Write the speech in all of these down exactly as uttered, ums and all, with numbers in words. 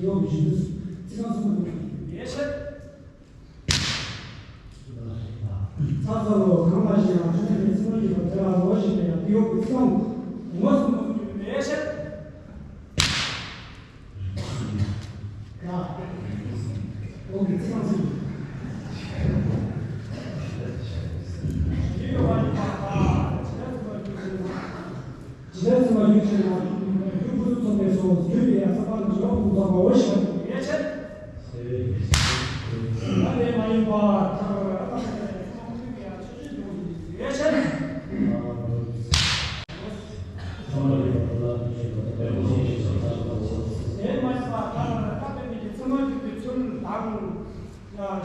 ཡོག་གི་ཞུ་དུས་ཚིག་རྐང་གསུམ་པ་འདུག་ཡེ་ཤེས། ཚ་ཚ་ལོ་གང་ལ་ཞིག་ཡང་ཆུ་ཚོད་ཀྱི་རྩིས་མ་བརྒྱུད་པ་དེ་ལ་ལོ་ཞིག་ནས་ཡང་ཡོག་གི་ཚིག་རྐང་ངོ་གསུམ་པ་འདུག་ཡེ་ཤེས། ཡ། ཡོག་གི་ཚིག་རྐང་གསུམ། ཇི་ལྟར་ཚིག་མ་རྒྱུད་ཆེ་ན། རྒྱུ་ཕུན་སུམ་ཚོགས་པའི་སོ། རྒྱུད་པའི་ཡང་ས་པ་ནི་ཇོ་ཕུན་ཚོགས་པ་འོ་ཞེས་པ་ཡོད་ཆེ། ད་དེ་མ་ཡིན་པ། ཐར་པ་ར་ཏ་ཡང་ཆོས་ཅན་འདུ་ཡོད་ཆེ། དེ་མ་ཡིན་པ། ཐར་པ་ར་ཏ་པའི་མིག་གི་ཚད་མ་རྒྱུད་པའི་ཚུལ་དང་།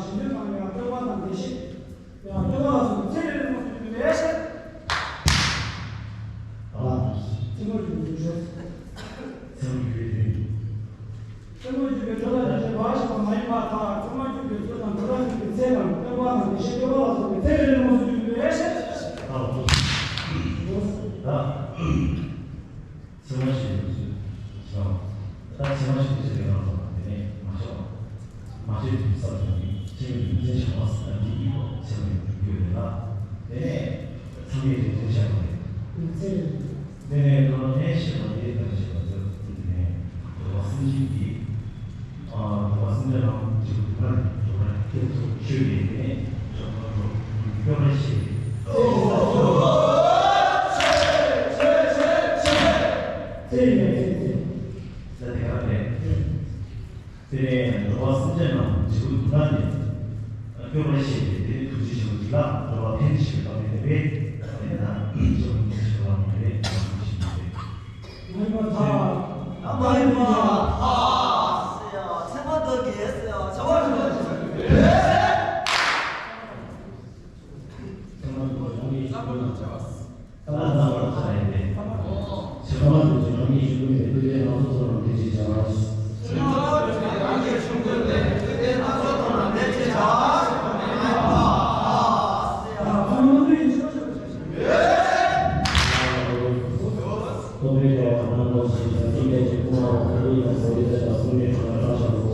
ཞི་འདུལ་དང་ཡང་སྟོན་པ་དང་བདེ་གཤེགས། ཡང་སྟོན་པ་ལ་སོགས་པའི་ཚེ་རེ་རེ་ལ་སོགས་པའི་ལས་བྱེད། ཨ། ཚེ་མ་རྒྱུད་པའི་ཚུལ། ཚེ་མ་རྒྱུད་པའི་ཚུལ། ཚེ་མ་རྒྱུད་པའི་འགྲོ་ལ་འདི་བྱེད་པ་ཞེས་པ་མ་ཡིན་པར་ཐལ། ཚེ་མ་རྒྱུད་པའི་ཚུལ་དང་འགྲོ་ལ་འཇུག་པའི་ཚེ་དང་སྟོན་པ་དང་བདེ་གཤེགས་སྟོན་པ་ལ་སོགས་པའི་ཚེ་རེ་རེ་ལ་སོགས་པའི་ལས་བྱེད། ཨ། ད། ཚེ་མ་ཞིག་ཏུ་ཚུལ་བྱ་བ། ད་ཚེ་མ་ཞིག་ཏུ་ཚུལ་ལས་རང་ཚོགས་པ་དེ་ནས་མ་བྱ་བ། མ་བྱས་ཏེ་བསགས་ཀྱང་ནི་ཚེ་མི་འདུ་འཛིན་བྱ་བ་ཟེར་ན་འདི་ཡིན་པ་ཚེ་མ་ཡང་འགྲུབ་རྒྱུ་རེད་ལ། དེ་ནས་ཚང་མས་རེ་འདུན་བྱ་བ་རེད། དེ་ནས་དོན་ལ་ནས་བཤད་པ་དེ་ལྟར་བྱེད་པ་དེ་དེ་ནས་འགྲོ་བ་སེམས་ཅན་གྱི། ཨ། འགྲོ་བ་སེམས་ཅན་རྣམས་འཇིགས་སྐྲག་ནས་འགྲོ་བ་སྐྱེ་ཚུལ་ཆོས་ཀྱི་དེ་ནས་བྱ་བ་འགྲོ་སྐྱོ་བར་བཤད་དེ། ཚེ་ཡི་ཚེ་ཚེ། ད་དེ་ག་རེད། དེ་ནས་འགྲོ་བ་སེམས་ཅན་རྣམས་འཇིགས་སྐྲག་ནས་སྐྱོ་བར་བཤད་དེ། དེ་ནི་ཐུགས་རྗེ་ཆེན་པོ་འདི་ལ་འགྲོ་བ་ཕན་ཞིག་པའི་བཀའ་དྲིན་ལྡན་པས། དེ་ནས་ད་འཇིགས་སྐྲག་ནས་སྐྱོ་བར་མི་རེད། མ་ཡིན་པར་ཐལ། མ་ཡིན་པར་ཐལ། ཚད་མ་བདག་གིས་བྱ་བ་རིག་པ་ཚད་མ་བདག་གིས་བྱ་བ། ཚང་མ་ལ་བྱ་བ་ཡིན་ཏེ། ཚང་མ་ལ་བྱ་བ་ཡིན་ཏེ། རང་གི་ཆོས་ཀུན་པའི་དུས་ལྡན་སྣ་ཚོགས་ཚོགས་རྣམས་དེ་བཞིན་བྱ་བ། ཚང་མ་ལ་བྱ་བ་ཡིན་ཏེ། རང་གི་ཆོས་ཀུན་པའི་དུས་ལྡན་སྣ་ཚོགས་ཚོགས་རྣམས་དེ་བཞིན་བྱ་བ། ཚང་མ་ལ་བྱ་བ་ཡིན་ཏེ། རྟོག་པའི་དགྲ་བོ་རྣམས་ལ་ཞིང་བྱང་ཆུབ་རྒྱལ་གྱི་སྐུ་མངའ་བ་ཐུགས་རྗེ་དང་གོ་རིམ་དང་ཀུན་ནས་གྲོལ་བར་བྱ་བའོ། ལ།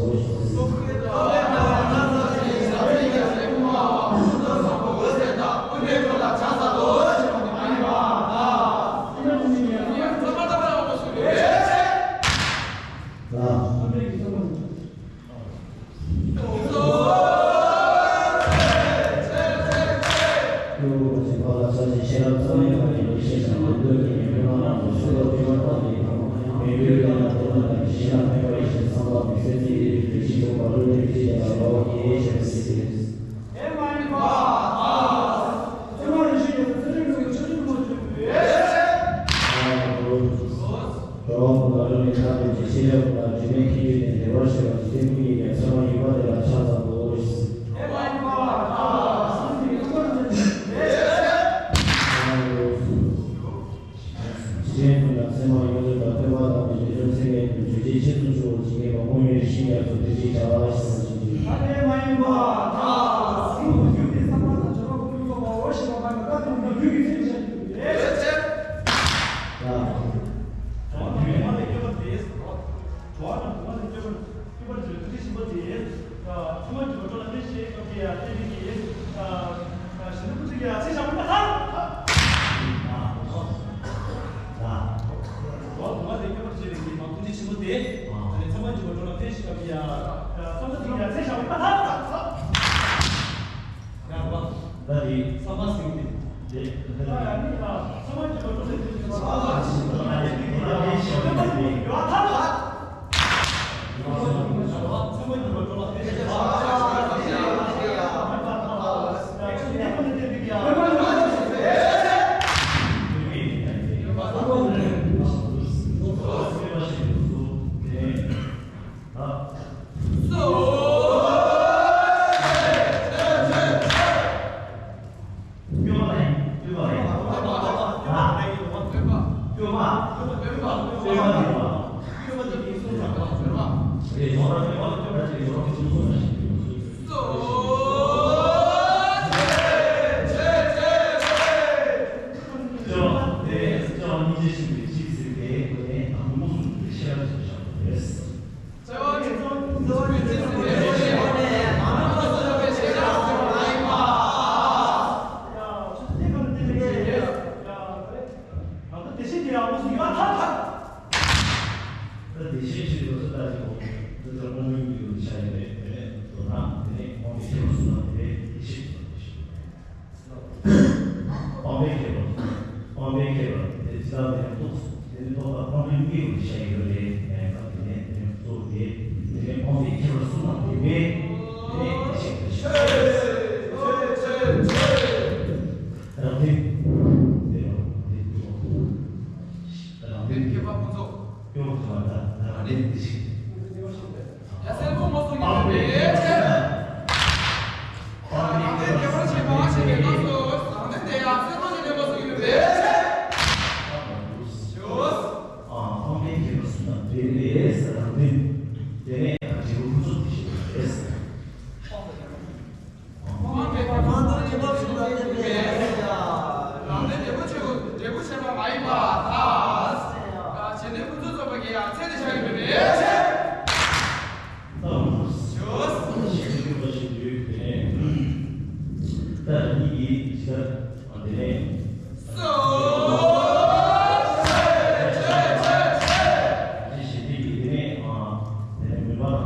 གཡོ་བའི་བྱེད་པ་ལ་ཕྱག་ཕྱིད་ཤེས་རབ་རྩ་བའི་བློ་ལྡན་ཡེ་ཤེས་ཀྱང་ལུང་དོན་གྱི་ཉེ་འབྲེལ་མ་རྣམས་ཀྱི་ཤུགས་ལ་འཕྲུལ་པ་བཏང་ནས་དང་མེ་འབོད་ཀྱང་ལ་དོན་ལ་དང་གཞི་ལ་ཕན་པ་ཡེ་ཤེས་བསམ་པ་མི་སེམས་ཀྱི་ཡེ་ཤེས་ཀྱི་ལོ་བ་ལུས་ལྡན་གྱི་ཡ་ལ་བ་ཡེ་ཤེས་པའི་སྲིད་དེ། ཨེ་མ་ཡིན་པ། ཚད་མ་རིག་བྱེད་ཀྱི་ཚུལ་ཁྲིམས་ཀྱི་ཆོས་ཁྲིམས་མ་བྱུང་བའི། འགྲོ་བ་ཀུན་ལ་རིང་ནས་ཐར་ཐུབ་ཀྱི་ཤེས་བྱ་ཀུན་ལ་དྲི་མེད་ཐིག་བརྒྱུད་ནས་བདེ་བར་གཤེགས་པ་འཇིག་རྟེན་ཀུན་གྱི་ཡང་ཚད་མ་ཡིན་པ་དེ་ལ་ཕྱག་འཚལ་ལོ། འཇིག་རྟེན་ཀུན་ལ་ཚད་མ་ཡོངས་སུ་དག་སྟོན་པ་དང་ནི་རྗེ་བཙུན་ཚད་མེད་ཀུན་རྗེ་ཆེ་ཚུལ་འཆོས་པར་བྱེད་མཁས་པ་དངོས་ཡོད་རིགས་ཤིང་རྒྱ་མཚོ་དེ་བཞིན་བྱ་བ་ཞེས་པ་ཅན་གྱི། ད་དེ་མ་ཡིན་པ། ད་གསུང་དུ་གྱུར་ཏེ་བསམ་པ་དང་བྱ་བ་ཀུན་རྫོགས་པའོ་ཞེས་པ་མ་ཡིན་པ་ཀ་དུང་དང་རྒྱུད་ཀྱི་ཚིག་བཤད་དུ་ཡོད། ལ། འགྲོ་བ་རྣམས་སྡུག་བསྔལ་ལས་སྐྱོབ་པ་དེས། འགྲོ་བ་རྣམས་སྡུག་བསྔལ་ལས་སྐྱོབ་པ་སྐྱོབ་པར་འགྱུར་ཐུགས་རྗེ་ཆེན་པོ་དེས། ཚད་མ་རྒྱུད་པ་འགྲོ་ལ་ཕན་ཞེས་སྐབས་ཀྱི་ཡ་ཚེ་འདི་གི། ཞི་ལུ་ཀུ་ཚུ་གི་ཡ་ཚེ་ཞག་པོ་ད་ལྟ། འགྲོ་བ་སྡུག་བསྔལ་ལས་སྐྱོབ་པར་བྱེད་པའི་གི་མ་ཐུགས་རྗེ་ཆེན་པོ་དེ། ཚད་མ་རྒྱུད་པ་འགྲོ་ལ་ཕན་ཞེས་སྐབས་ཀྱི་ཡ། ཚད་མ་རྒྱུད་པ་འགྲོ་ལ་ཕན་ཞེས་སྐབས་ཀྱི་ཡ་ཚེ་ཞག་པོ་ད་ལྟ། ཡ་རོ། ད་དེ། ཚད་མ་སེང་གེ། དེ། ད་ཡ་ནི་ཡ། ཚད་མ་རྒྱུད་པ་འགྲོ་ལ་ཕན་ཞེས་སྐབས་ཀྱི་ཡ། ཚད་མ་རྒྱུད་པ་འགྲོ་ལ་ཕན་ཞེས་སྐབས་ཀྱི་ཡ། ད་དེ་བཞིན་གཤེགས་པ་སུ་ལྟ་ཞིག་གོ། འདི་ལྟར་དབང་པོའི་མིག་ཏུ་འཆར་ཡོད་པས། དེ་ནས་མདོར་ན་དེ་ནས་དབང་པོའི་ཁྱད་པར་གསུམ་དང་ལྡན་པའི་ཡེ་ཤེས་ཀྱི་ལམ་དུ་ཞུགས། དབང་པོའི་ཁྱད་པར། དབང་པོའི་ཁྱད་པར་དེ་ཇི་ལྟར་དེ་ནས་རྟོགས་སོ། དེ་ནས་རྟོགས་པ་དབང་པོའི་མིག་ཏུ་འཆར་ཡོད་པས། ཡང་དེ་ནས་དེ་ནས་གཙོ་བོ་དེ་དེ་ནས་དབང་པོའི་ཁྱད་པར་གསུམ་དང་ལྡན་པའི་དེ་ནས་ཡེ་ཤེས་ཀྱི་ལམ་དུ་ཞུགས། རང་དོན། དེ་རང་དོན། རང་དོན་གྱི་ཁྱད་པར་ཕུན་ཚོགས། ཀྱོག་ཐུབ་པ་དང་ད་རང་དོན་དེ་ཞིག་ཡ་སེར་པོ་མ་སོང་གི་ཡོད་པའི་ཕྱིར། རང་དོན་ཁྱད་པར་ཆེན་པོ་ཞེས་པའི་སྐབས་སུ་རང་དོན་དེ་ཡང་སེར་པོ་ཞེས་ལེན་པ་སོང་གི་ཡོད་པའི་ཕྱིར། ཞོ། ཨ། དབང་པོའི་ཁྱད་པར་གསུམ་དང་ལྡན་པའི་རང་དོན། དེ་ནས་འབྲས་བུ་ཕུན་ཚོགས་དེ་ཞིག་རེད། དབང་པོའི་ཁྱད་པར་གསུམ་དང་ལྡན་པའི་རང་དོན་འབྲས་བུ་ཆེན་པོ་འབྲས་བུ་ཆེན་པོ་མ་ཡིན་པ་དང་། བྱས་ནས་ཕུན་ཚོགས་རྫོགས་པ་གི་ཡང་ཚད་དེ་བཞག་གི་མེད་པའི་ཕྱིར། ད་འོ་ཞེས་པའི་དཔེ་བཞིན་དུ་དེ་ནས། ད་རང་ཉིད་ཀྱིས་ཇི་ལྟར་དེ་ནས། སོ། ཞེས་པའི་དེ་ནས་དེ་ནས་མུན་པ་དང་།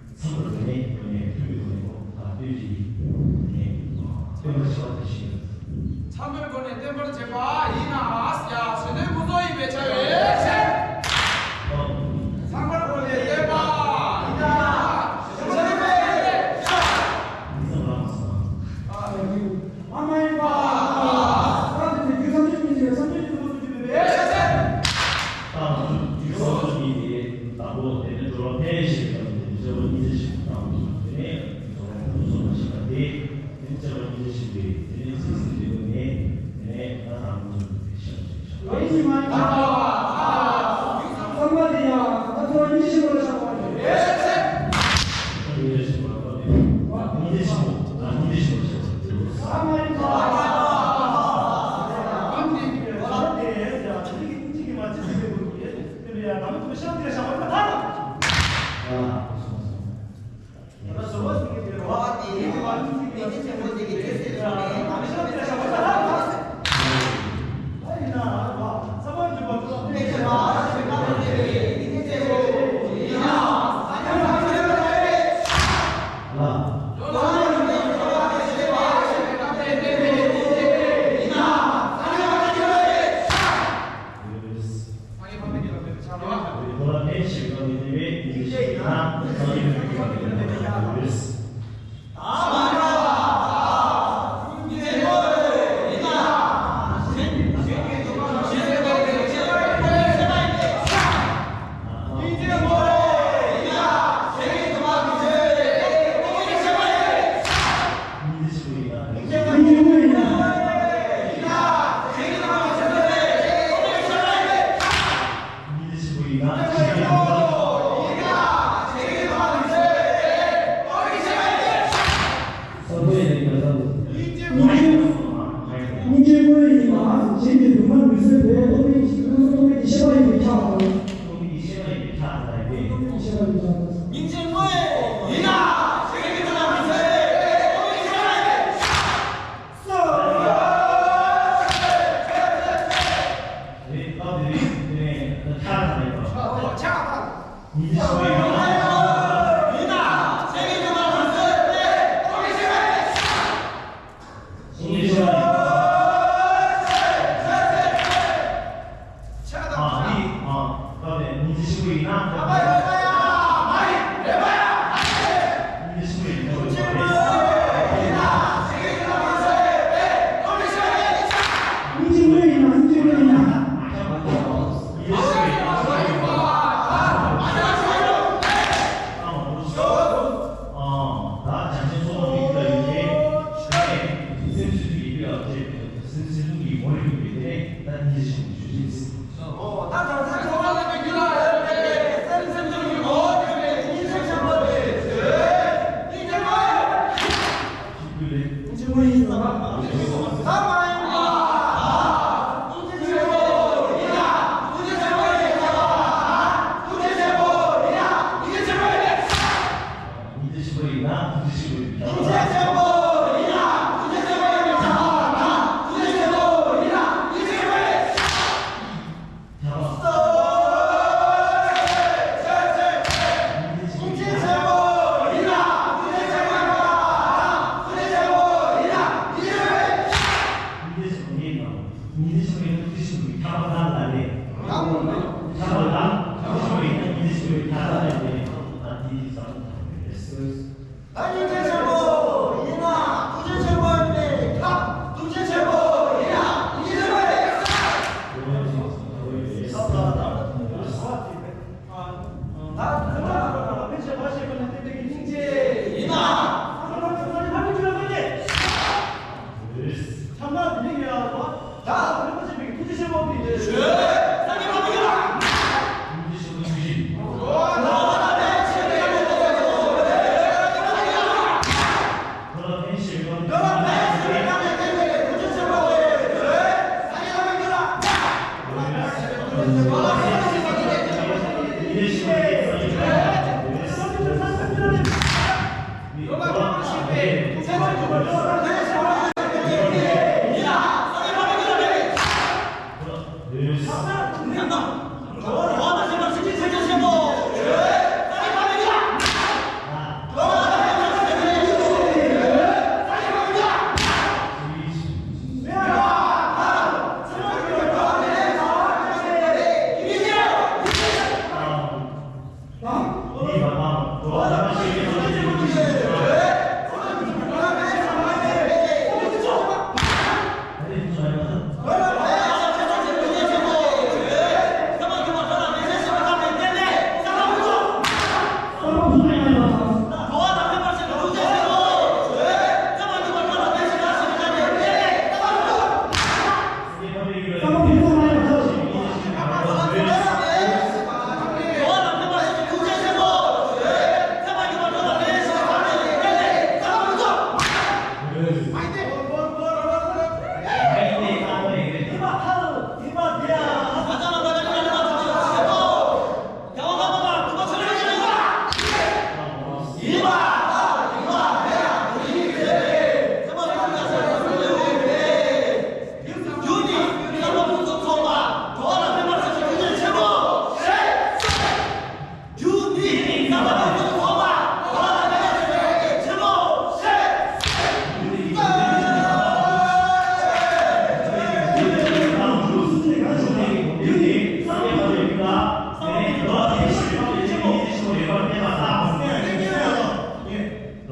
མཚམས་པར་དེ་ནས་དེ་ནས་མཐུན་པའི་སྒོ་ནས་ཁོ་ལ་ལྟོས་ཀྱིས་དེ་ནས་སྟོན་པར་བྱ་བ་དེ་བཞིན། མཚམས་པའི་སྒོ་ནས་སྟོན་པར་བྱེད་པ་ཡིན་ན་ཡ་ཞེ་ནས་ཀུན་རྫོབ་ཡིན་པའི་ཆ་ཡོད་ཕྱིར། མཚམས་པའི་སྒོ་ནས་སྟོན་པ་ཡིན་ན་ཞེ་ནས་ཀུན་རྫོབ་ཡིན་པའི་ཆ། ཨ་མ་ཡིན་པ། ད་དེ་ནི་རྒྱུ་ཐམས་ཅད་ཀུན་གྱི་བསམ་བློ་ཀུན་རྫོབ་ཀྱི་མེད་པའི་ཕྱིར། ད་རྒྱུ་ཐམས་ཅད་ཀུན་གྱི་བསམ་བློ་ཀུན་རྫོབ་ཀྱི་མེད་པའི་ཕྱིར། ད་དེ་ནི་སྒྲོ་ལ་ཕན་ཞེས་པའི་སྐབས་ནས་དེ་ནི་སྒྲོ་ལ་སྙིང་རྗེ་ཞེས་པའི་སྐབས་ནས་དེ་ནས་སྒྲོ་ལ་ཕུན་སུམ་ཚོགས་པ་ཞེས་པ་སྟེ། དེ་ནི་སྐྱབས་པ་སྙིང་རྗེ་ཆེན་པོས་དེ་ནི་ཚིག་ཟིན་ཏེ་ཡོད་ནས་དེ་ནས་ད་ད་ལྟ་ཚོ་དེ་ཤར་ཞེས་བྱ། ཨོ་ཡེ་ཤེས་མ་ཡིན་པ། ཚང་མ་དེ་ཡང་ད་ཚོ་སྙིང་རྗེ་ཆེན་པོ་ལ་བཞག་པ་རེད། སྙིང་རྗེ་ཆེན་པོ་ལ་བཞག་པ་རེད། སྙིང་རྗེ་ཆེན་པོ་ལ་བཞག་པ་རེད། ཚང་མ་ཡིན་པ། གང་དེ་ཡང་ཆ་ལུགས་དེ་ཡང་ཆ་ལུགས་ཀྱི་སྙིང་རྗེ་གི་མ་ཅི་ཟིན་པའི་སྐོར་དེ་ཡང་ད་མི་ཐུབ་ཤག་དེ་བཞག་པ་རེད། ད་ལ། ཨ། སོང་སོང་། སྙིང་རྗེ་དངོས་ཡིན་པ། གཞན་གྱི་སྡུག་བསྔལ་མི་བཟོད་པས་རྟོག་པའི་ཀུན་རྫོབ་རྟོག་པའི་ཤེས་པ་ཡིན་པས་ཁྱབ་པ་དང་། རྟོག་པའི་ཤེས་པ་ཡིན་པས་ཁྱབ་པ་དང་། སྙིང་རྗེ་དངོས་ཡིན་ན། གཞན་གྱི་སྡུག་བསྔལ་མི་བཟོད་པས་རྟོག་པའི་ཤེས་པ་ཡིན་པས་ཁྱབ། རེད། སྐབས་དེ་རིང་དེ་ནས་ཆགས་དང་མེད་པ། ཆགས་དང་། སྙིང་རྗེ་ཆེན་པོ་ཡིན་ན། སྙིང་རྗེ་ཆེན་པོ་ཡིན་ན། ཆགས་དང་། ཨ། འདི། ཨ། སྐབས་དེ་སྙིང་རྗེ་ཆེན་པོ་ཡིན་ན། སྙིང་རྗེ་ཆེན་པོ་ཡིན་ན། སྙིང་རྗེ་ཆེན་པོ་ཡིན་ན། སྙིང་རྗེ་ཆེན་པོ་ཡིན་ན། ཐུགས་རྗེ་ཆེན་པོ་ཡིན་ན་ཐུགས་རྗེ་ཆེན་པོ་ཡིན་པས་ཁ། ཐུགས་རྗེ་ཆེན་པོ་ཡིན་ན་ཐུགས་རྗེ་ཆེན་པོ་ཡིན་ས། ད་ཐུགས་རྗེ་ཆེན་པོ་ལ་ཕན་ཆད་མ་བྱས་པ་ནི་བསྟན་པའི་སྙིང་རྗེ་ཡིན་ན། ཨ་ནི་ཁ་ཚ་ནི་ཕ་གི་ཆུ་ལ་མེད་ཀྱི། ཁྱབ་ན་དེ་ནི་ཡ་བ། ད་ཕན་པ་ཆེན་པོའི་ཐུགས་རྗེ་ཆེན་པོ་ཕིན་ཏེ། ཞོལ། ས་གནས་ཁ་མི་ཡོད་ལ། ཐུགས་རྗེ་ཆེན་པོ་ཕིན།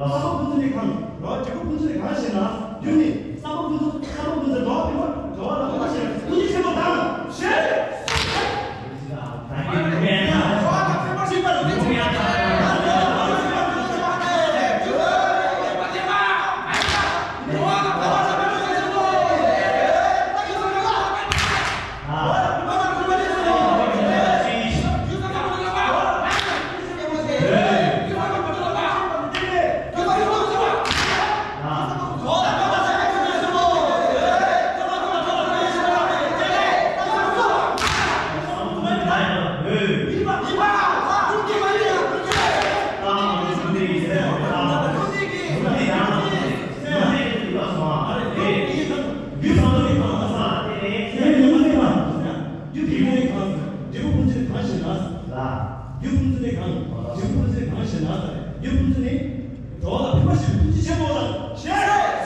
ལགས་སོ། བསམ་པ་ཕུན་སུམ་ཚོགས་ནི་གང་། འགྲོ་བ་འབྲས་བུ་ཕུན་སུམ་ཚོགས་ནི་གང་ཞེ་ན། རྒྱུ་ནི། བསམ་པ་ཕུན་སུམ། བསམ་པ་ཕུན་སུམ་ཚོགས་འགྲོ་བ་ཕན་པ། འགྲོ་བ་ལ་ཕན་པ་ཞེ་ན་ཐུགས་རྗེ་ཆེན་པོ་དང་། ཞེས། རྒྱུ་ཕུན་སུམ་ཚོགས་ནི་གང་། འབྲས་བུ་ཕུན་སུམ་ཚོགས་ནི་གང་ཞེ་ན། རྒྱུ་ཕུན་སུམ་ཚོགས་ནི་གང་། འབྲས་བུ་ཕུན་སུམ་ཚོགས་ནི་གང་ཞེ་ན། རྒྱུ་ཕུན་སུམ་ཚོགས་ནི། འགྲོ་བ་ལ་ཕན་པ་ཞིག་ཐུགས་རྗེ་ཆེན་པོ་དང་ཞེས།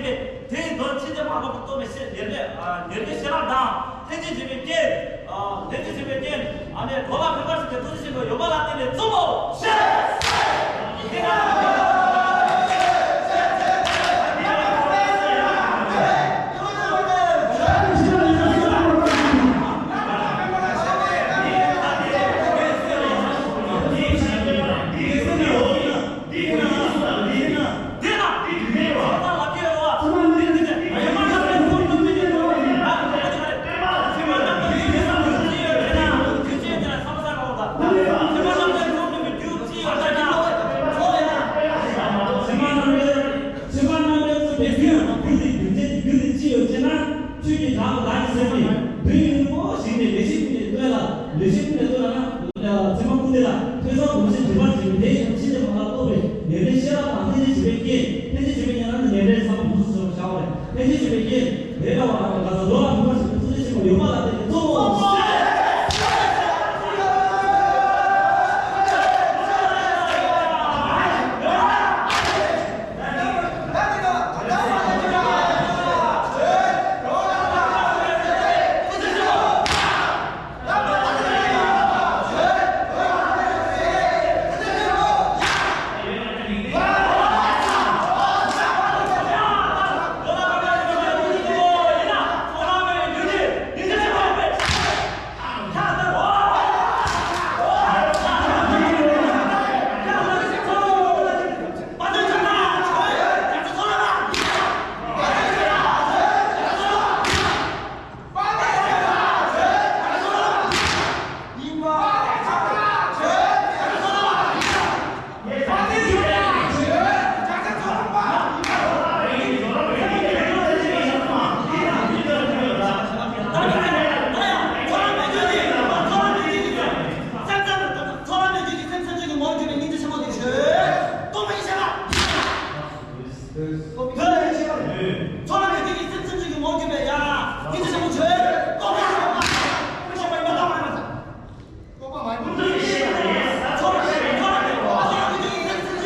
དེའི་དོན་ཕྱིན་ཅི་མ་ལོག་པར་རྟོགས་པའི་ཕྱིར། ཉེར་ལེན་ཉེར་ལེན་ཤེས་རབ་དང་ལྷན་ཅིག་བྱེད་པའི་རྐྱེན། ལྷན་ཅིག་བྱེད་པའི་རྐྱེན། ཨ་ནི་འགྲོ་ལ་ཕན་པར་བྱེད་པའི་ཐུགས་རྗེ་ཆེན་པོའི་ཡོད་པ་ལ་བརྟེན་ནས་བཙུན་མོ། ཚད་མ་རྣམ་འགྲེལ་གྱི་རྒྱུ་མཚན་རྒྱུ་དེ་ཅི་ཡོད་ཅེ་ན། ཆོས་ཀྱི་བདག་པོ་བདག་གི་སེམས་ཀྱིས་བོད་ཡུལ་པོ་ཞིག་ནས་ལེགས་བཤད་ཀུན་ནས་བཏོན་ལ། ལེགས་བཤད་ཀུན་ནས་བཏོན་ལ་ན། ཚད་མ་ཀུན་བཏུས་ལ་ཐོས་བསམ་སྒོམ་ཞིང་དྲན་པར་བྱེད་པའི་དེ་ཡང་ཕྱིན་ཅི་མ་ལོག་རྟོགས་པའི་ཉེར་ལེན་ཤེས་རབ་དང་ལྷན་ཅིག་བྱེད་པའི་རྐྱེན། ལྷན་ཅིག་བྱེད་པའི་ཉེར་ལེན་ནི་ཉེར་ལེན་ཟབ་མོ་ཕུན་སུམ་ཚོགས་པར་བྱ་བ་རེད། ལྷན་ཅིག་བྱེད་པའི་རྐྱེན་དེ་ལྟ་བུ་ཨ་ནི་ང་ཚོ་འགྲོ་ལ་ཕན་པར་བྱེད་པའི་ཐུགས་རྗེ་ཆེན་པོ་ཡོད་པ་ལ་བརྟེན་ནས་གཙོ་བོ། ཚོགས་ལ་མེད་དེ་ཉིད་སེམས་ཅན་གྱི་ངོ་བོར་གྱུར་པའི་ཡ། ཉིད་ཀྱི་སེམས་ཅན་གྱི་ངོ་བོར་གྱུར་པའི་ཡ། རྟོག་པ་ཞེས་པ། རྟོག་པ་ཞེས་པ་ཡིན་པ་དག་མ་ཡིན་པ་དང་། རྟོག་པ་མ་ཡིན་པ། རྟོག་པ་ཞེས་པ་ཡིན་པ་དག་མ་ཡིན་པ་དང་། ཉིད་ཀྱི་སེམས་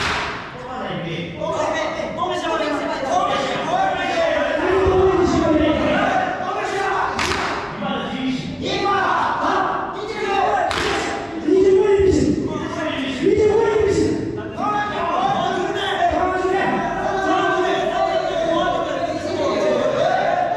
ཅན་གྱི་ངོ་བོར་གྱུར་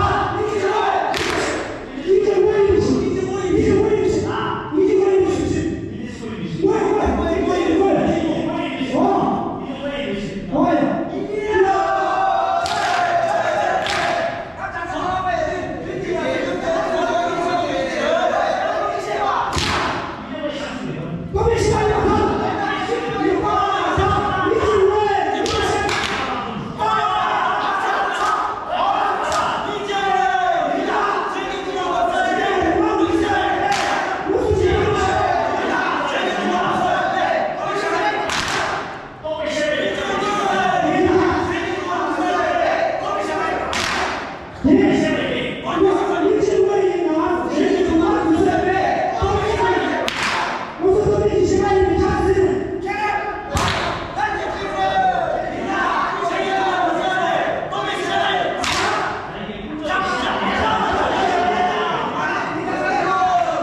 པའི་ཉིད་ཀྱི་སེམས་ཅན་གྱི་ངོ་བོར་གྱུར་པའི་ཉིད་ཀྱི་སེམས་ཅན་གྱི་ངོ་བོར་གྱུར་པའི།